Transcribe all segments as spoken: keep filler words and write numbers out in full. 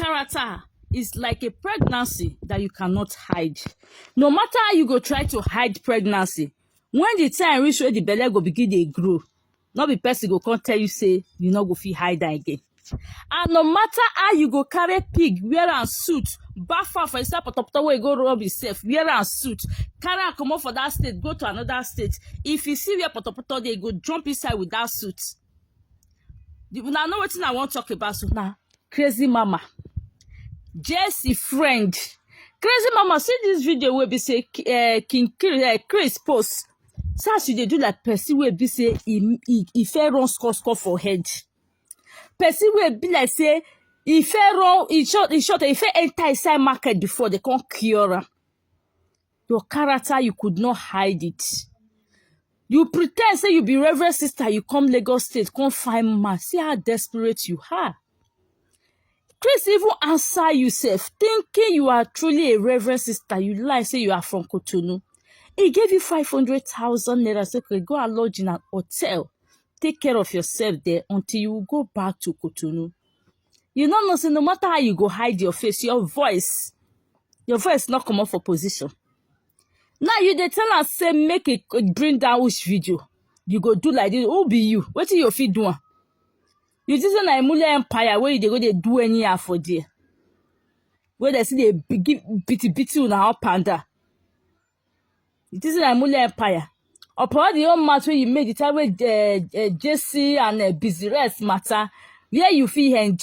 character is like a pregnancy that you cannot hide. No matter how you go try to hide pregnancy, when the time reach wey the belle go begin dey grow, no be person go come tell you say you no go fit hide am again. And no matter how you go carry pig, wear am suit, baff am for inside potopoto wey go rub himself, wear am suit, carry am comot for that state, go to another state. If you see where potopoto dey, go jump inside with that suit. Una know wetin I wan talk about so now. Crazy mama, Jesse friend. Crazy mama, see this video wey be say uh, King Chris, uh, Chris post. So as you dey do like person wey be say he, he, he fair run score score for head. Person wey be like say he fair run, he short, he short, he fair enter inside market before they come cure am. Your character, you could not hide it. You pretend say you be Reverend Sister, you come Lagos State, come find man. See how desperate you are. Chris even answer yourself, thinking you are truly a Reverend Sister. You lie, say you are from Cotonou. He gave you five hundred thousand naira, say, okay, go and lodge in an hotel. Take care of yourself there until you go back to Cotonou. You no know say no matter how you go hide your face, your voice, your voice not come up for position. Now you dey tell us say make a bring down which video. You go do like this. Who be you? Wetin you fit do am? You think say na Imule Empire where you dey go dey do anyhow for there? Where they see dey give bitty bitty una up and down. You think say na Imule Empire? Upon the own match wey you make the time wey uh, uh, J C and uh, Busy Rest matter, where you fit end?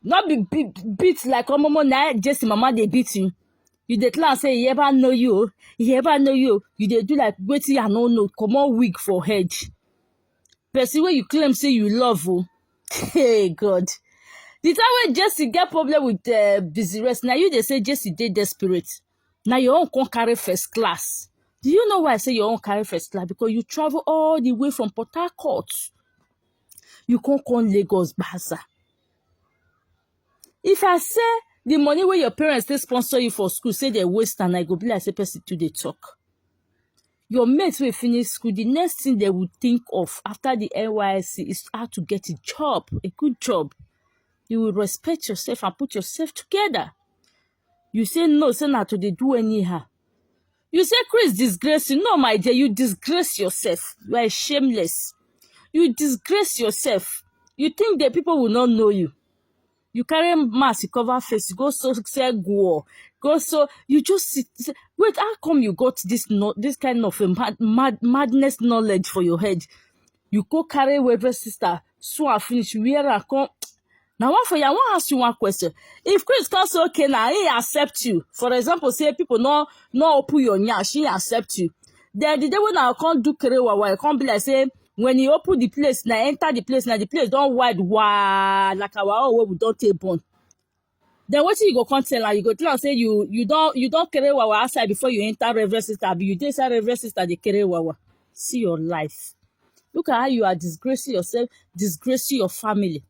Not be beat, beat like omomo na J C mama dey beat you. You dey tell am say he ever know you, he ever know you. You dey do like wetin I no know. Comot wig for head. Person wey you claim say you love o. Hey God. The time wey Jesse get problem with uh, Busy Rest, now you dey say Jesse dey desperate. Now your own come carry first class. Do you know why I say your own carry first class? Because you travel all the way from Port Harcourt. You come come Lagos Baza. If I say the money wey your parents take sponsor you for school, say they waste and I go be like say person too dey talk. Your mates wey finish school, the next thing they will think of after the N Y S C is how to get a job, a good job. You will respect yourself and put yourself together. You say no, say na to dey do anyhow. You say Chris disgrace you. No, my dear, you disgrace yourself. You are shameless. You disgrace yourself. You think the people will not know you. You carry mask, you cover face, you go so sell guo, go so you just sit. Say, wait, how come you got this no, this kind of a mad, mad, madness knowledge for your head? You go carry Reverend Sister, so I finish wear and come. Now one for you, I want ask you one question. If Chris come say okay now, he accept you. For example, say people no no open your nyash, he accept you. Then the day when I come do kerewawa, I come be like say when he open the place, now enter the place, now the place don't wide wide like our own where we don't take born. Then what you go come tell her? You go tell her say you you don't you don't kerewawa outside before you enter Reverend Sister. Abi you dey inside Reverend Sister the kerewawa. See your life. Look at how you are disgracing yourself, disgracing your family.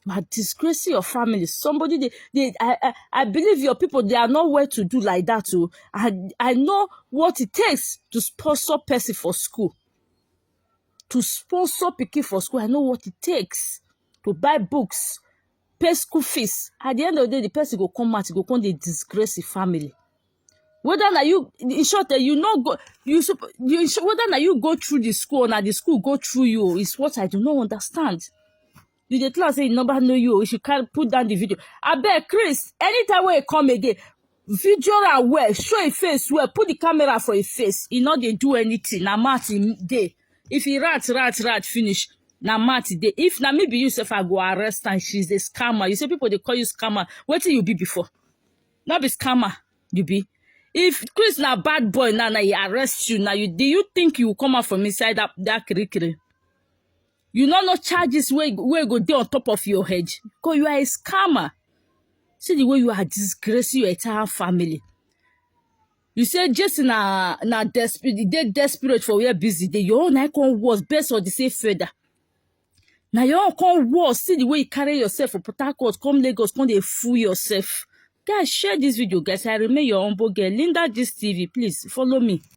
You are disgracing your family. Somebody, they, they, I, I, I believe your people, they are not well to do like that. Oh, I, I know what it takes to sponsor person for school, to sponsor pikin for school. I know what it takes to buy books, pay school fees. At the end of the day, the person go come out, go come dey disgrace the family. Whether na you, in short, eh, you no go, you sup- you in short, whether na you go through the school or na the school go through you is what I do not understand. You dey tell am say you never know you, you should carry put down the video. Abeg, Chris, anytime wey you come again, video am well, show your face well, put the camera for your face. E no dey do anything. Na mat e dey. If he rat, rat, rat finish, na mat e dey. If na me be you sef, I go arrest am. She's a scammer. You say people dey call you scammer. Wetin you be before? No be scammer you be. If Chris na bad boy now, now he arrest you. Now you do you think you come out from inside that that kirikiri? You no know charges wey wey go dey on top of your head. Because you are a scammer. See the way you are disgracing your entire family. You say Jesse na na desperate, dey desperate for where Busy dey. Your own na come worse based on the same feather. Now your own come worse. See the way you carry yourself for Port Harcourt, come Lagos, come dey fool yourself. Guys, share this video, guys. I remain your humble girl, Linda Gist T V. Please follow me.